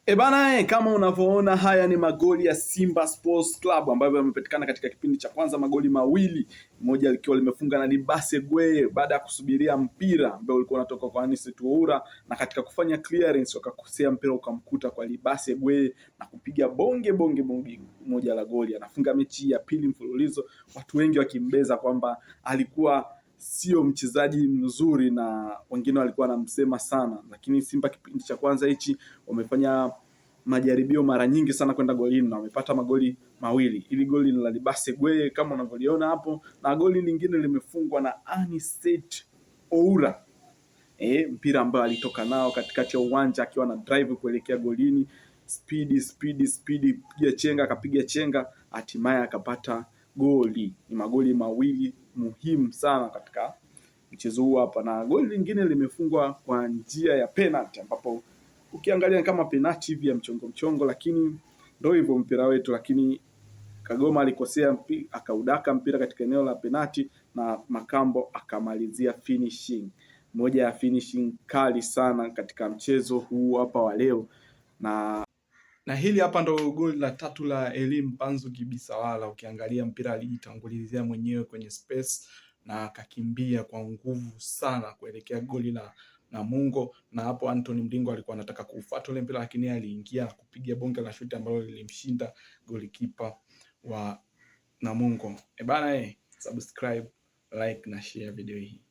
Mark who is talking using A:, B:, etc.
A: E bana, kama unavyoona haya ni magoli ya Simba Sports Club ambayo yamepatikana katika kipindi cha kwanza, magoli mawili, moja likiwa limefunga na Libase Gueye baada ya kusubiria mpira ambao ulikuwa unatoka kwa Anis Tuoura, na katika kufanya clearance wakakosea mpira ukamkuta kwa Libase Gueye na kupiga bonge bonge bonge moja la goli. Anafunga mechi ya pili mfululizo, watu wengi wakimbeza kwamba alikuwa sio mchezaji mzuri na wengine walikuwa wanamsema sana, lakini Simba kipindi cha kwanza hichi wamefanya majaribio mara nyingi sana kwenda golini na wamepata magoli mawili. Ili goli ni la Libase Gueye kama unavyoliona hapo, na goli lingine limefungwa na Anicet Oura. Mpira ambao alitoka nao katikati ya uwanja akiwa na drive kuelekea golini, spidi spidi spidi, piga chenga, akapiga chenga, hatimaye akapata goli. Ni magoli mawili muhimu sana katika mchezo huu hapa, na goli lingine limefungwa kwa njia ya penalty, ambapo ukiangalia kama penalty hivi ya mchongo mchongo, lakini ndio hivyo mpira wetu. Lakini Kagoma alikosea, akaudaka mpira katika eneo la penalty na Makambo akamalizia finishing, moja ya finishing kali sana katika mchezo huu hapa wa leo. Na hili hapa ndo goli la tatu la Elim Panzu Kibisawala. Ukiangalia mpira alijitangulizia mwenyewe kwenye space na akakimbia kwa nguvu sana kuelekea goli la Namungo, na hapo Anthony Mlingo alikuwa anataka kuufuata ule mpira, lakini aliingia na kupiga bonge la shuti ambalo lilimshinda golikipa wa Namungo. E bana, subscribe, like na share video hii.